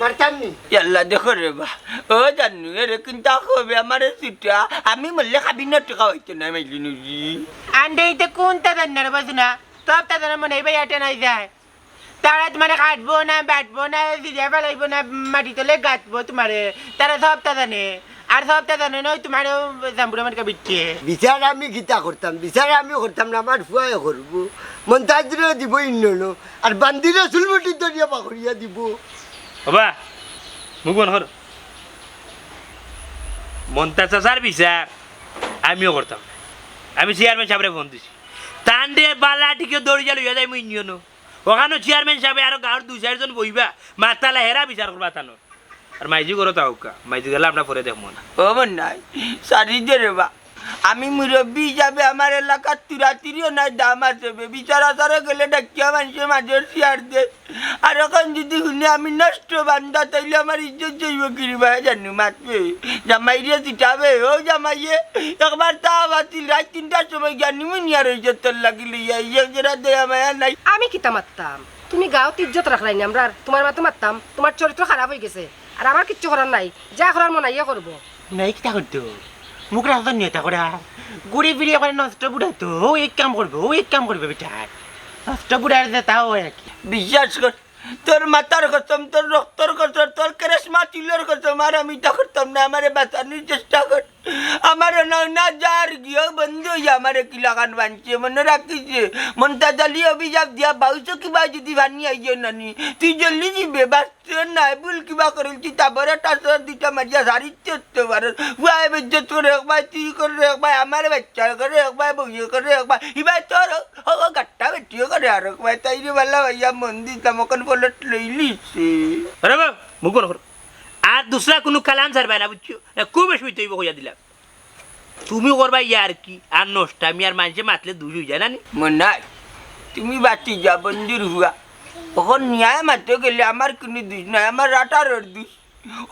মারতাম নি? ইয়াল্লা, দেখো রে বা। ও জানু, এরে কিন্তা কবে আমারে ছুটা? আমি মরলে খাবি না, টেকা অইতো না, মাইলি নুজি। আন্ডে ইতে কুনতা জাননা রে বা সোনা? সবতা জানে মনে অয় ভাই, এটা নাই যায়। তারা তোমারে কাটবো না, বাটবো না, সিজা ফেলাইবো না, মাটি তলে গাঁথবো তোমারে। তারা সবতা জানে। আর সবতা জানে না, ওই তোমারও জাম্বুরা মার্কা বিট্টে। বিচার আমি কিতা করতাম, বিচার আমি করতাম না, আমার ফুয়ায় করবো। মন্তাজরে দিব ইন্ননো, আর বান্দিরে চুলমুটি ধরিয়া পাকড়িয়া দিব। বাবা, মুখ বন্ধ কর। মন্তাজ চাচার বিচার আমিও করতাম না। আমি চেয়ারম্যান সাবরে ফোন দিছি। তানরে বালা টিকে দৌড়িয়া লইয়া যাইমু ইউনিয়নো। ওখানো চেয়ারম্যান সাবে আরো গাঁওর দুই চাইরজন বইবা, মাতালা হেরা বিচার করবা তানো। আর মাইজি করো তাউক্কা, মাইজি গেলে আমরা পরে দেখমু না। ও মন্নাই, সারি দে রে বা। আমি মুরব্বি হিসাবে আমার এলাকার তুরাতুরিও নাই, দাম আছে বে। বিচার আচারে গেলে ডাকিয়া মানষে মাজর চেয়ার দে। আর অখন যুদি হুনে আমি নষ্ট বান্দা, তাইলে আমার ইজ্জত যাইবো কিরে বা, জানু মাতবে। জামাইরে জিতাবে, ও জামাইয়ে, একবার তা বাতিল, রাইত তিনটার সময় গিয়া নিমুনিয়া রইছে তোর লাগি লইয়া, ইয়ে জেরা দয়া মায়া নাই। আমি কিতা মাততাম? তুমি গাঁওত ইজ্জত রাখরায় নি আমরার, তোমার মাতো মাততাম, তোমার চরিত্র খারাপ অইগেছে। আর আমার কিচ্ছু করার নাই, যা করার মনাইয়ে করবো। নাই কিতা করতো? মুখ রাখতো নি এটা করা। ঘুরি ফিরি করে নষ্ট বুড়া তো, ও এক কাম করবে, ও এক কাম করবে বেটা। নষ্ট বুড়ার যে তাও হয় আর কি। বিশ্বাস কর, তোর মাথার কসম, তোর রক্তর কসম, তোর কেরেশমা চুলর কসম, আর আমি ইতা করতাম না, আমারে বাঁচানির চেষ্টা কর। আমারে না, না যার গিয়ে বন্ধু অইয়া আমারে কিলাখান বানছে, মনো রাখিস। মন্তাজ আলী অভিশাপ দিয়া বাউসো কিবা যুদি ভানি আইয়ে নানি, তুই জলদি যিবে, বাঁচতে নাই, ভুল কিবা করিলছি, তা বড় টাসর দুইটা মারিয়া সারিতে তো পারস। ফুয়ায় বেজ্জত করে এক ভাই, তুই করে এক ভাই, আমার বাচ্চা করে এক ভাই, বউয়ে করে এক ভাই, ইবায় তোর ও, ও, গাট্টা বেটিও করে আর এক ভাই, তাইরে বালা ভাইয়া মন দিতাম, অখন পলট লইলিছে। আরে বা, মুখ বন্ধ করো। আর দুসরা কুনু কালাম ছাড়বায় না, বুঝছো? না, খুব বেশি অইতে অইবো কইয়া দিলাম। তুমি করবায় ইয়ার্কি আর নষ্টামি, আর মানষে মাতলে দুষ অইযায় না নি? মন্নাই, তুমি বাঁচি যা বন্ধুর ফুয়া। অখন ন্যায় মাততে গেলে আমার কুনু দুষ নাই, আমার রাটারর দুষ।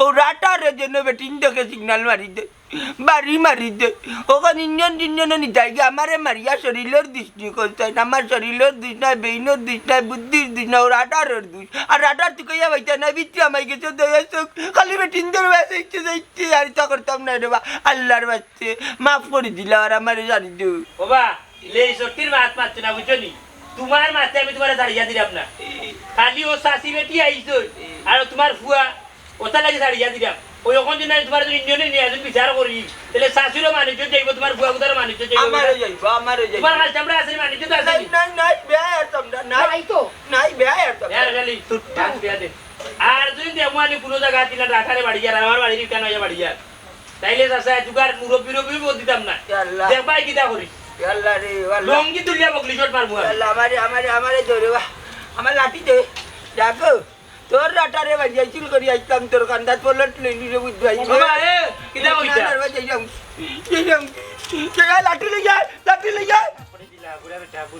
ও রাটারে যেন বেটিন দেখে সিগনাল মারি দে, বাড়ি মারি দে। অখন ইঞ্জন টিঞ্জনও নিতায় গিয়া আমারে মারিয়া শরীলর দুষ নি কইতায় না, আমার শরীলর দুষ নাই, বেইনর দুষ নাই, বুদ্ধির দুষ নাই, ও রাটারর দুষ। আর রাটার তুকাইয়া পাইতায় না, ভিতরে হামাই গেছে দয়া চোখ। খালি বেটিন ধরবা চাইতে চাইতে আর ইতা করতাম না রে বা। আল্লার ওয়াস্তে মাফ করি দিলাও আর আমারে ছাড়ি দেও। ও বা, ইলে ই সত্যির মাত মাতছো না, বুঝছো নি? তোমার মাতে আমি তোমারে ছাড়িয়া দিলাম না। খালি ও চাচি বেটি আইছো, আর ও তোমার ফুয়া, ওটার লাগি ছাড়িয়া দিলাম। ওই অখন যদি আমি তোমার যদি ইউনিয়নে নিয়া যদি বিচার করি, তাইলে চাচিরও মানিজ্য যাইবো, তোমার ফুয়া গুতারও মানিজ্য যাইবো। আমারও যাইবো, আমারও যাইবো। তোমার কাছে আমরা আছি, মানিজ্য তো আছে নাই, নি? নাই, নাই, বেয়াই আর তোমরা, নাই। নাই তো। নাই, বেয়াই আর তোমরা। বেয়াই খালি, ছোট্ট। আর বেয়াই দে। আর যদি দেখো আমি কুনু জাগা দিলা রাখারে বাড়ি আর আমার বাড়ির ইটা নয় বাড়ি আর। তাইলে চাচা, এ যুগার মুরব্বি রব্বি ভোট দিতাম না। ইয়া আল্লাহ। দেখবায় কিতা করি। ইয়া আল্লাহ রে, ইয়া আল্লাহ। লঙ্গি তুলিয়া বগলি শট মারমু আমি। ইয়া আল্লাহ, আমারে, আমারে, আমারে দে রে বা। আমার লাঠি দে। ডাকো। তোর রাটারে বাড়ি আইছিল করি আইতাম, তোর কান্দাত পলট লইলি রে বুঝবাই। বাবা, এ, কিতা কইতা? না, না, যাইরাম। যাইরাম। যা, লাঠি লই যা, লাঠি লই যা।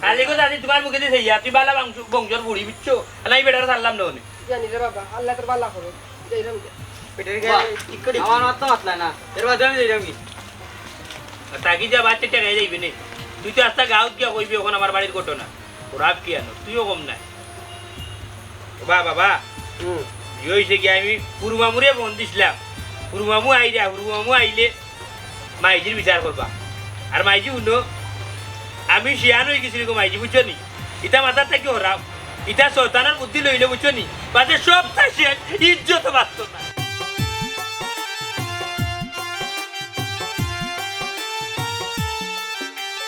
খালি কথা আছে, তোমার মুখে দিয়ে সেই, তুমি বালা বংশ-, বংশর বুড়ি, বুঝছো? আর নাই বেটারে ছাড়লাম না অনে। জানি রে বাবা, আল্লাহ তোর বালা করো। যাইরাম গিয়া। বেটারে বাহ, ঠিক করে আমার মাত তো মাতলা না। এর বাদে আমি যাইরাম কি? আর তাকি যা বাচ্চা টেকাই যাইবে নে। তুই তো আস্তা গাঁওত গিয়া কইবি, অখন আমার বাড়ির ঘটনা। ওরা কি আনো? তুইও কম নাই। ও বা, বাবা। হুম। ইয়ে হইছে কি, আমি হুরু মামুরে ফোন দিছিলাম। হুরু মামু আইরা, হুরু মামু আইলে মাইজির বিচার করবা। আর মাইজি হুনো, আমি শিয়ান হই গেছি গো মাইজি, বুঝছো নি? ইটা মাথার থাকি হরাও। ইটা শয়তানের বুদ্ধি লইলে, বুঝছো নি? বাদে সব শেষ, ইজ্জত বাঁচতো না।